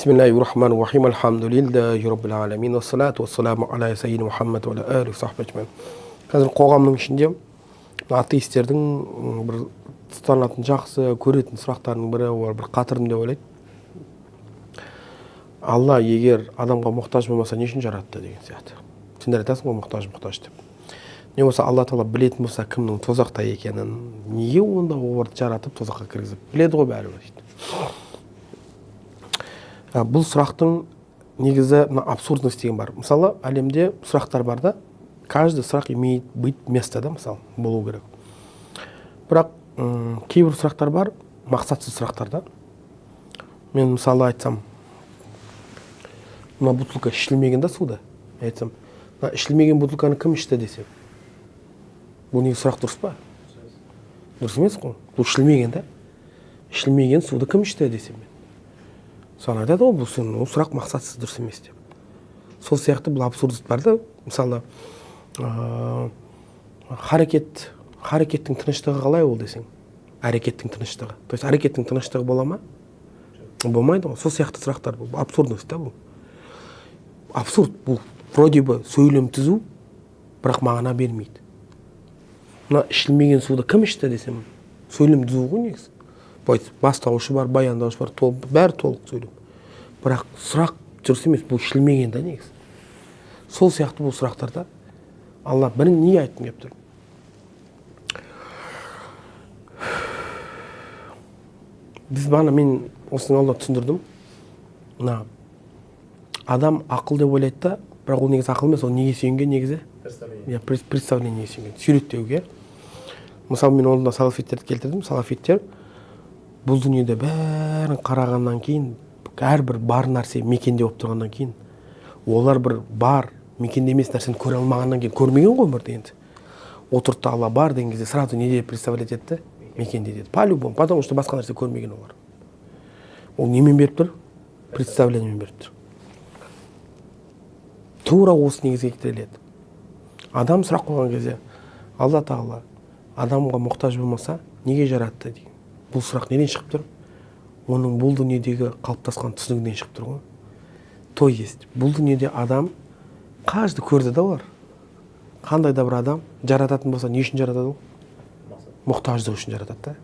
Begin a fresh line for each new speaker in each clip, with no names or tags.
Бисмиллахи рахмани рахим. Альхамдулиллахи раббил аламин. Уассалату уассаламу аля саййидина Мухаммад уа аля алихи уа сахбихи ажмаин. Қазір қоғамның ішінде атеистердің бір ұстанатын, жақсы көретін сұрақтарының бірі, олар бір қатырдым деп ойлайды. Алла егер адамға мұқтаж болмаса, не үшін жаратты деген сияқты. Сендер айтасың ғой мұқтаж, мұқтаж деп. Не болса Алла тағала білетін болса кімнің тозақта екенін, неге онда оларды жаратып тозаққа кіргізіп? Біледі ғой бәрібір дейді. Бұл сұрақтың негізі мына абсурдность деген бар. Мысалы, әлемде сұрақтар бар да, каждый сұрақ имеет быть место да, мысалы, болу керек. Бірақ кейбір сұрақтар бар, мақсатсыз сұрақтар да. Мен мысалы айтсам, мына бутылка ішілмеген да суда. Мен айтсам, мына ішілмеген бутылканы кім ішті десем, бұл неге сұрақ дұрыс па? Дұрыс емес қой. Бұл ішілмеген да. Ішілмеген суды кім ішті десем мен. Соны айтады ғой, бұл сен, ол сұрақ мақсатсыз, дұрыс емес деп. Сол сияқты бұл абсурдность бар да. Мысалы, харекеттің тыныштығы қалай ол десең, әрекеттің тыныштығы. То есть әрекеттің тыныштығы бола ма? Болмайды ғой. Сол сияқты сұрақтар бұл абсурдность та бұл. Абсурд бұл вроде бы сөйлем түзу, бірақ мағына бермейді. Мына ішілмеген суды кім ішті десем, сөйлем түзу ғой негізі. Былай бастауышы бар, баяндауышы бар, бәрі толық сөйлем. Бірақ сұрақ дұрыс емес, бұл ішілмеген да негізі. Сол сияқты бұл сұрақтарда Алла бір неге айтқым келіп тұр? Біз бағана мен осының алдында түсіндірдім. Мына адам ақыл деп ойлайды да, бірақ ол негізі ақыл емес, ол неге сүйенген негізі?
Представление.
Иә, представлениеге сүйенген, суреттеуге. Мысалы, мен алдында салафиттерді келтірдім. Салафиттер бұл дүниеде бәрін қарағаннан кейін, әрбір бар нәрсе мекенде болып тұрғаннан кейін, олар бір бар мекенде емес нәрсені көре алмағаннан кейін, көрмеген ғой өмірде енді. Отырды да Алла бар деген кезде сразу не деп представлять етті? Мекенде деді. По-любому, потому что басқа нәрсе көрмеген олар. Ол немен беріп тұр? Представлениемен беріп тұр. Тура осы негізге тіреледі. Адам сұрақ қойған кезде, Алла тағала адамға мұқтаж болмаса, неге жаратты деген. Бұл сұрақ неден шығып тұр? Оның бұл дүниедегі қалыптасқан түсінігінен шығып тұр ғой. То есть, бұл дүниеде адам каждый көрді да олар. Қандай да бір адам жарататын болса, не үшін жаратады ол? Мұқтаждық үшін жаратады да.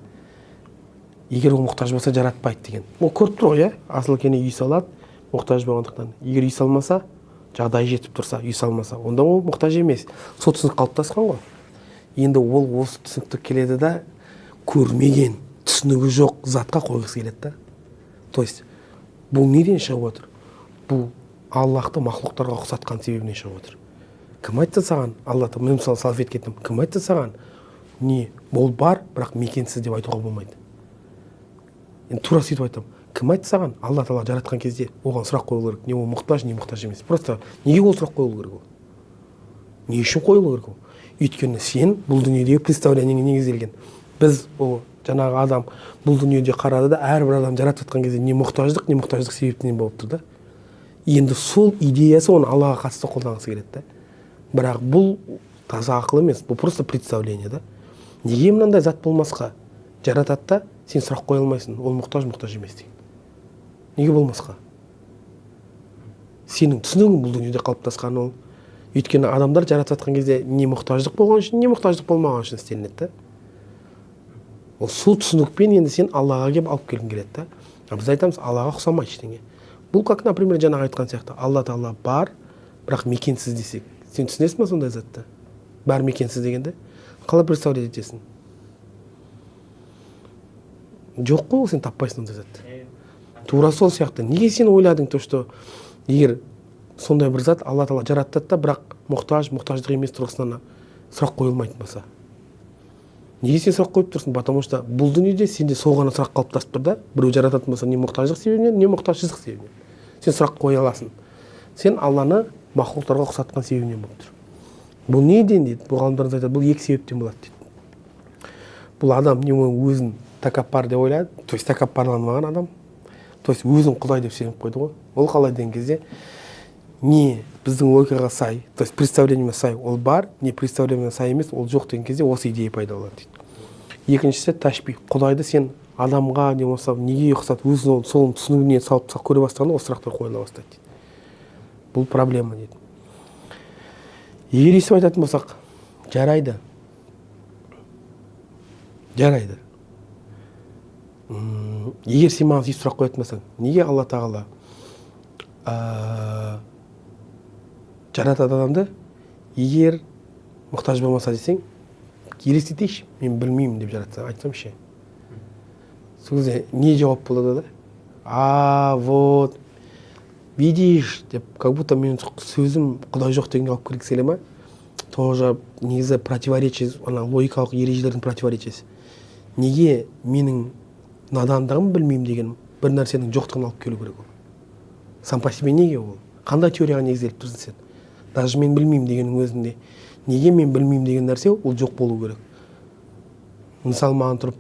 Егер ол мұқтаж болса, жаратпайды деген. Ол көріп тұр ғой, иә? Асыл екені үй салады, мұқтаж болғандықтан. Егер үй салмаса, жағдайы жетіп тұрса, үй салмаса, онда ол мұқтаж емес. Сол түсінік қалыптасқан ғой. Енді ол осы түсінікті келеді да, көрмеген, түсінігі жоқ затқа қойғысы келеді да. То есть, бұл неден шығып отыр? Бұл Аллахты мақлұқтарға ұқсатқан себебінен шығып отыр. Кім айтты саған? Алла, мен мысалы салафитке кеттім. Кім айтты саған? Не, ол бар, бірақ мекенсіз деп айтуға болмайды. Енді тура сөйтіп айтамын. Кім айтты саған? Алла тағала жаратқан кезде оған сұрақ қойылу керек. Не ол мұқтаж, не мұқтаж емес. Просто неге ол сұрақ қойылу керек ол? Не үшін қойылу керек ол? Өйткені сен бұл дүниедегі представлениеңе негізделген. Біз ол жаңағы адам бұл дүниеде қарады да, әрбір адам жаратып жатқан кезде не мұқтаждық, не мұқтаждық себептен болып тұр да. Енді сол идеясы оны Аллаға қатысты қолданғысы келеді да. Бірақ бұл таза ақыл емес, бұл просто представление да. Неге мынандай зат болмасқа? Жаратады да, сен сұрақ қоя алмайсың, ол мұқтаж, мұқтаж емес деген. Неге болмасқа? Сенің түсінігің бұл дүниеде қалыптасқан ол. Өйткені адамдар жаратып жатқан кезде не мұқтаждық болған үшін, не мұқтаждық болмаған үшін істелінеді да. Ол сол түсінікпен енді сен Аллаға келіп алып келгің келеді да. А біз айтамыз, Аллаға ұқсамайды ештеңе. Бұл как, например, жаңағы айтқан сияқты, Алла тағала бар, бірақ мекенсіз десек. Сен түсінесің ба сондай затты? Бар мекенсіз дегенде? Қалай представлять етесің? Жоқ қой ол, сен таппайсың ондай затты. Тура сол сияқты. Неге сен ойладың то, что егер сондай бір зат Алла тағала жаратты да, бірақ мұқтаж, мұқтаждық емес тұрғысынан сұрақ қойылмайтын болса? Неге сен сұрақ қойып тұрсың? Потому что бұл дүниеде сенде сол ғана сұрақ қалыптасып тұр да. Біреу жарататын болса, не мұқтаждық себебінен, не мұқтажсыздық себебінен. Сен сұрақ қоя аласың. Сен Алланы мақұлықтарға ұқсатқан себебінен болып тұр. Бұл неден дейді? Бұл ғалымдарымыз айтады, бұл екі себептен болады дейді. Бұл адам не өзін тәкаппар деп ойлады, то есть тәкаппарланбаған адам, то есть өзін Құдай деп сеніп қойды ғой. Ол қалай деген кезде, не біздің логикаға сай, то есть представлениеме сай ол бар, не представлениеме сай емес, ол жоқ деген кезде осы идея пайда болады дейді. Екіншісі тәшбих, Құдайды сен Адамға не болмаса неге ұқсатып, өзінің сол түсінігіне салып көре бастағанда, ол сұрақтар қойыла бастайды дейді. Бұл проблема дейді. Егер өйстіп айтатын болсақ, жарайды, жарайды. Егер сен маған сөйтіп сұрақ қоятын болсаң, неге Алла Тағала жаратады адамды, егер мұқтаж болмаса десең, елестетейікші, мен білмеймін деп жаратса, айтсам ше, сол кезде не жауап болады да? «А вот видишь» деп, как будто менің сөзім Құдай жоқ дегенге алып келгісі келе ма? Тоже негізі противоречие, ана логикалық ережелердің противоречиесі. Неге менің надандығым, білмеймін деген бір нәрсенің жоқтығын алып келу керек? Ол сам по себе неге, ол қандай теорияға негізделіп тұрсың сен? Даже мен білмеймін дегеннің өзінде неге мен білмеймін деген нәрсе ол жоқ болу керек? Мысалы, маған тұрып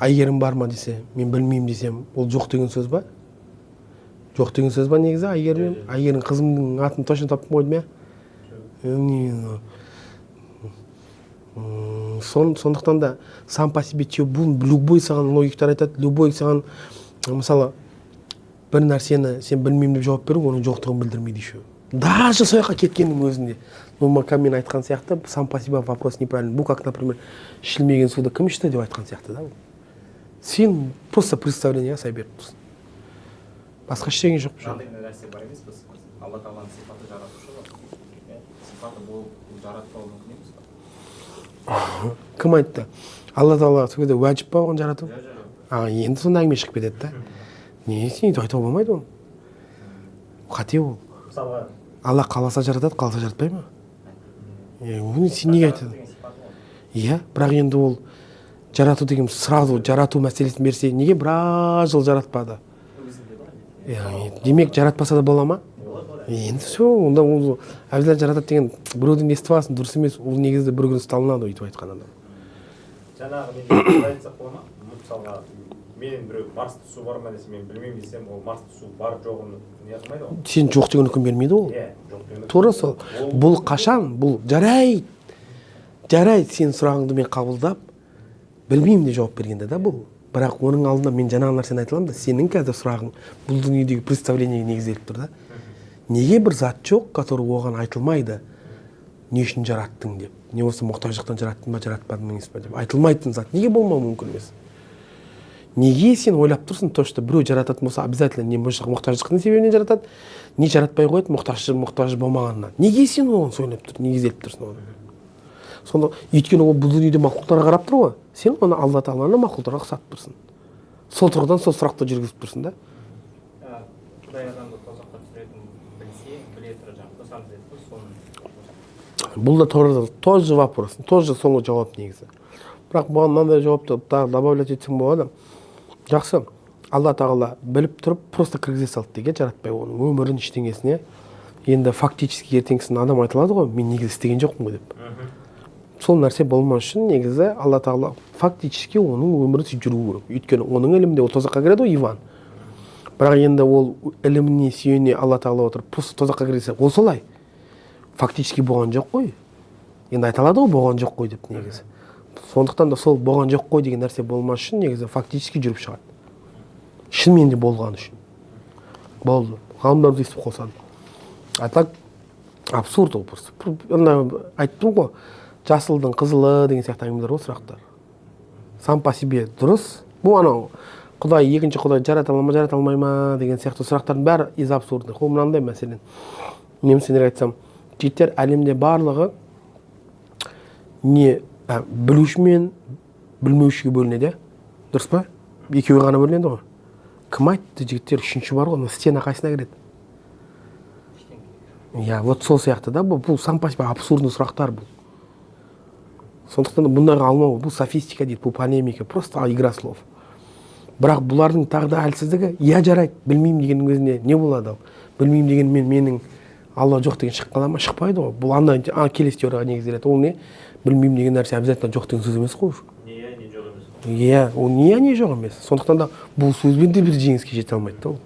«Әйгерім бар ма?» десе, мен білмеймін десем, ол жоқ деген сөз ба? Жоқ деген сөз ба негізі? Әйгерім, Әйгерім қызымның атын точно таптым ғой деймін, иә. Сондықтан да сам по себе бұл любой саған логиктар айтады, любой саған, мысалы, бір нәрсені сен білмеймін деп жауап беру оның жоқтығын білдірмейді еще даже сол жаққа кеткеннің өзінде. Ну, мен айтқан сияқты, сам по себе вопрос неправильный. Бұл как, например, «Ішілмеген суды кім ішті?» деп айтқан сияқты да. Бұл сен просто представлениеға сай беріп тұрсың, басқа ештеңе жоқ бұл жерде.
Мынандай нәрсе бар емес пе? Алла Тағаланың сипаты жаратушы ғой, иә? Сипаты болып, жаратпауы мүмкін емес па?
Кім айтты? Алла Тағала сол кезде уәжіп па оған жарату?
Жоқ, жоқ.
А енді сонда әңгіме шығып кетеді да. Не, сен өйтіп айтуға болмайды, оны қате ол.
Мысалға,
Алла қаласа жаратады, қаласа жаратпай ма? Е, оны сен неге айтады?
Деген сипаты ғой.
Иә, бірақ енді ол жарату деген сразу жарату мәселесін берсе, неге біраз жыл жаратпады?
Өзінде бар.
Иә, демек, жаратпаса да бола ма? Енді все, онда ол обязательно жаратады деген біреуден естіп аласың, дұрыс емес ол. Негізі бір күні ұсталынады өйтіп айтқан адам.
Жаңағы неде былай айтсақ бола ма? Мысалға, менен біреу «Марста су бар ма?» десе, мен білмеймін десем, ол Марста су бар жоғын не қылмайды ғой.
Сен жоқ деген үкім бермейді ол.
Иә, жоқ деген.
Тура сол. Бұл қашан бұл жарайды, жарайды, сенің сұрағыңды мен қабылдап, білмеймін деп жауап бергенде да бұл. Бірақ оның алдында мен жаңағы нәрсені айта аламын да. Сенің қазір сұрағың бұл дүниедегі представлениеге негізделіп тұр да. Неге бір зат жоқ, который оған айтылмайды «Не үшін жараттың?» деп, не болмаса «Мұқтаждықтан жараттың ба, жаратпадың емес па?» деп айтылмайтын зат неге болмауы мүмкін емес? Неге сен ойлап тұрсың то, что біреу жарататын болса, обязательно не мұқтаждықтың себебінен жаратады, не жаратпай қояды мұқтаж болмағаннан? Неге сен оған сөйлеп тұр, негізделіп тұрсың оған? Сонда өйткені ол бұл дүниеде мақұлықтарға қарап тұр ғой. Сен оны Алла Тағаланы мақұлықтарға ұқсатып тұрсың, сол тұрғыдан сол сұрақты жүргізіп тұрсың да.
Құдай адамды тозаққа түсіретінін білсе, біле тұра, жаңағы қосамыз дедік қой соны.
Бұл да тоже вопрос, тоже соңғы жауап негізі. Бірақ бұған мынандай жауапты тағы добавлять етсең болады. Жақсы, Алла Тағала біліп тұрып просто кіргізе салды деген, жаратпай оның өмірін, ештеңесіне. Енді фактически ертеңгісін адам айта алады ғой, «Мен негізі істеген жоқпын ғой» деп. Сол нәрсе болмас үшін негізі Алла Тағала фактически оның өмірін сөйтіп жүру керек, өйткені оның ілімінде ол тозаққа кіреді ғой, Иван. Бірақ енді ол іліміне сүйене Алла Тағала отырып просто тозаққа кіргізсе, ол солай фактически болған жоқ қой. Енді айта алады ғой «Болған жоқ қой» деп негізі. Сондықтан да сол болған жоқ қой деген нәрсе болмас үшін негізі фактически жүріп шығады, шынымен де болған үшін болды, ғалымдар өйстіп қосады. А так абсурд ол просто. Ана айттым ғой, жасылдың қызылы деген сияқты әңгімелер ғой. Сұрақтар сам по себе дұрыс. Бұл анау Құдай, екінші Құдай жарата ала ма, жарата алмай ма деген сияқты сұрақтардың бәрі из абсурдных. Ол мынандай мәселен, мен сендерге айтсам: «Жігіттер, әлемде барлығы не білуші мен білмеушіге бөлінеді, иә, дұрыс па? Екеуі ғана бөлінеді ғой. Кім айтты, жігіттер, үшінші бар ғой? Мына стена қайсына кіреді?» Иә, вот сол сияқты да. Бұл сам по себе абсурдный сұрақтар бұл. Сондықтан да бұндайға алмау, бұл софистика дейді, бұл полемика, просто игра слов. Бірақ бұлардың тағы да әлсіздігі: иә, жарайды, білмеймін дегеннің өзінде не болады? Ал білмеймін дегенмен менің Алла жоқ деген шығып қала ма? Шықпайды ғой. Бұл андай келесі теорияға негізделеді. Ол не? Білмеймін деген нәрсе обязательно жоқ деген сөз емес қой уже.
Не иә, не жоқ емес қой.
Иә, ол не иә, не жоқ емес. Сондықтан да бұл сөзбен де бір жеңіске жете алмайды да ол.